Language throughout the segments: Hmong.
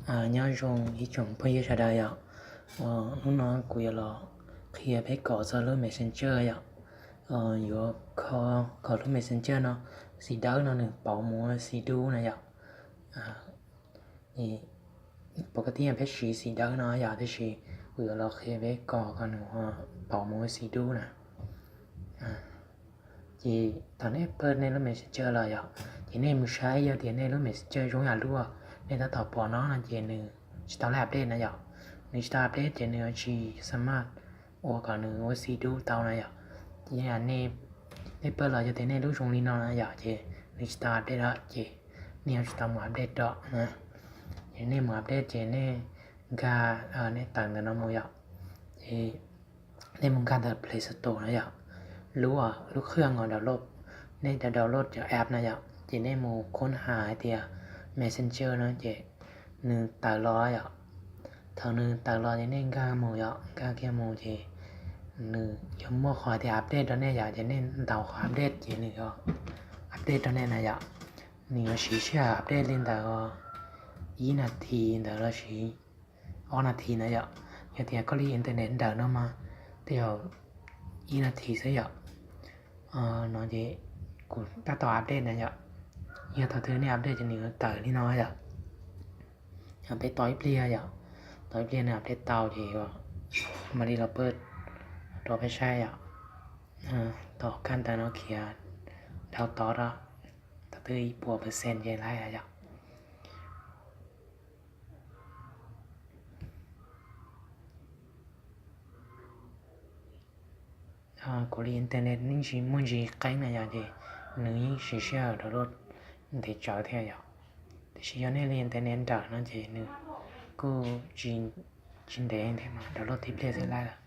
Nyob zoo ib tsoom phooj ywg sawv daws yom. Hnub no kuv yuav los qhia peb kom txog lub Messenger yom. Yuav kho kom lub Messenger no xim dawb no nws pauv mus ua xim dub na yom. Pom koj tib yam peb siv xim dawb no yom, tiam sis kuv yuav los qhia peb kom kom nws pauv mus ua xim dub na. Ces thaum nej pawj nej lub Messenger los yom, ces nej mus saib yog tias nej lub Messenger zoo yam lub nej tab tom pom no no ces nws tsis tau lub update na yom. Nws tsis tau update ces nws tsis xab maj ua kom nws ua xim dub tau na yom. Ces nej pawj los yog tias nej lub zoo li no na yom, ces nws tsis tau update os, ces nej yuav tsum tau mus update rau na. Ces nej mus update ces nej nkag, nej tawm ntawm no mus yom. Ces nej mus nkag ntawm Play Store na yom. Lub, lub khw uas download, nej download cov app na yom, ces nej mus khoob has hais tias Messenger no ces nws tawm los yom. Thaum nws tawm los ces nej nkag mus yom, nkag kiag mus ces nws yuav muaj qhov tias update rau nej yom, ces nej ntaus qhov update ces nws yuav update rau nej na yom. Nws yuav siv sij hawm update li ntawd ib nas this ntawd los sis ob nas this na yom. Yog tias koj li internet nrawm no mas tej zaum ib nas this xwb yom. No ces kuv tab tom update na yom. Yog thaum twg nej update ces nws yuav tawm li no yom. Peb tos ib pliag yom, tos ib pliag nws update tau ces mam li los pawj rau peb saib yom. Tos kab ntawv no khiav dhau tod, thaum twg ib puas percent ces laib yom. Kuv li internet yeej tsis muaj ntsis qeeb na yom, ces nws yeej siv sij hawm download ntev tsawv thiab yom. Tiam sis yog nej li internet nrawm no ces nws kuj tsis ntev thiab mas download tib pliag xwb laib lawm.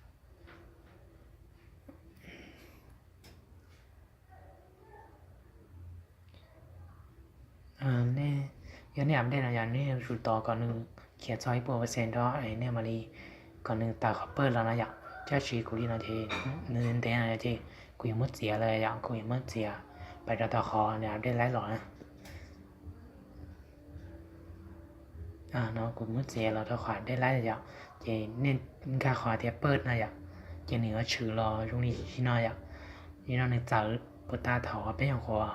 Yog nej update no yom, nej yuav tsum tos kom nws khiav txog ib puas percent rau nej mam li kom nws tawm qhov pawj los no yom. Tab sis kuv li no ces nws ntev no ces kuv yuav muab txiav lawm yom, kuv yuav muab txiav pais rau tau qhov nws update laib los na. No kuv muab txiav los rau qhov update laib yom, ces nej nkag qhov tias pawj no yom, ces nws yuav tshwm los zoo li no yom. Li no nws txawm puas tas thaum peb nyuam qhuav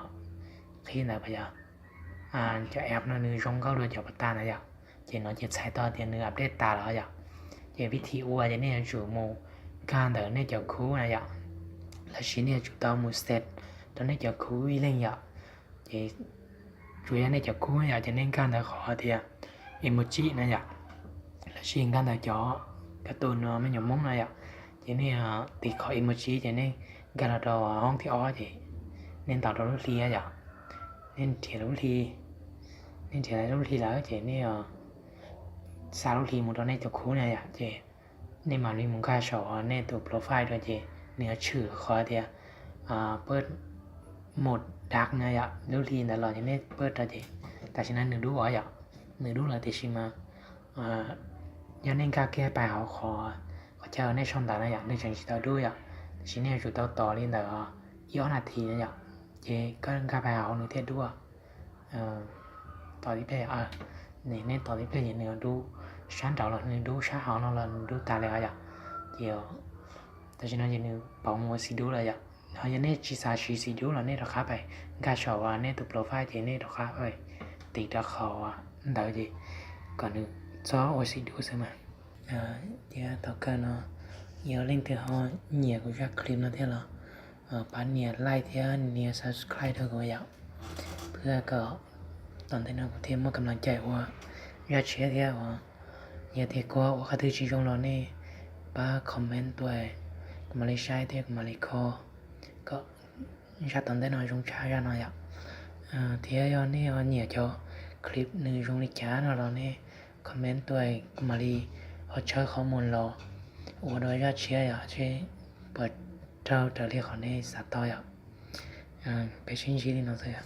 qhib ntawd pas yom. Cov app no nws zoo nkauj dua cov puas tas na yom, ces no ces txhais tau tias nws update tas los yom. Ces vib thim ua ces nej yuav tsum mus nkag ntawm nej cov khub na yom, los sis nej yuav tsum tau mus set rau nej cov khub ib leeg yom. Ces tsuas yog nej cov khub yom, ces nej nkag ntawm qhov tias emoji na yom, los sis nkag ntawm cov kab tus no me nyuam Hmoob na yom, ces nej tiv qhov emoji ces nej nkag los rau hoob thib ob ces nej ntaus rau lub hli yom, nej nrhiav lub hli, nej nrhiav lub hli lawm ces nej xa lub hli mus rau nej cov khub na yom, ces nej mam li mus nkag saum nej tus profile rau ces nws yuav tshwm qhov tias pawj mus dav na yom, lub hli ntawd los ces nej pawj rau ces tam sim no nws dub os yom, nws dub lawm tiam sis mas yog nej nkag kiag pais hauv qhov, qhov chaw nej sau ntawv na yom, nws tseem tsis tau dub yom, tiam sis nej yuav tsum tau tos li ntawd ib ob nas this na yom, ces koj nkag pais hauv nws thiaj dub. Tos tib pliag, nej tos tib pliag ces nws dub sab nraud los nws dub sab hauv no los nws dub tas li os yom. Ces tam sim no ces nws pauv mus ua xim dub lawm yom. Ho yog nej tsis xav siv xim dub los nej rov qab pais nkag saum nej tus profile ces nej rov qab tiv rau qhov ntawd ces kom nws txhob ua xim dub xwb mas. Thiab thaum kawg no yog leej twg ho nyiam kuv zaj clip no thiab los pab nias like thiab nias subscribe rau kuv yom, thiab kom tom ntej no kuv thiaj muaj kam lom cai ua zaj tshiab thiab uas yog tias kuv ua qhov twg tsis zoo los nej pab comment tuaj, kuv mam li saib thiab kuv mam li kho kom zaj tom ntej no zoo tshaj zaj no yom. Thiab yog nej ho nyiam cov clip nws zoo li cas no los nej comment tuaj kuv mam li ho tshawb qhov muag los ua dua zaj tshiab yom, seb puas raug raws li qhov nej xav tau yom. Peb sib ntsib li no xwb.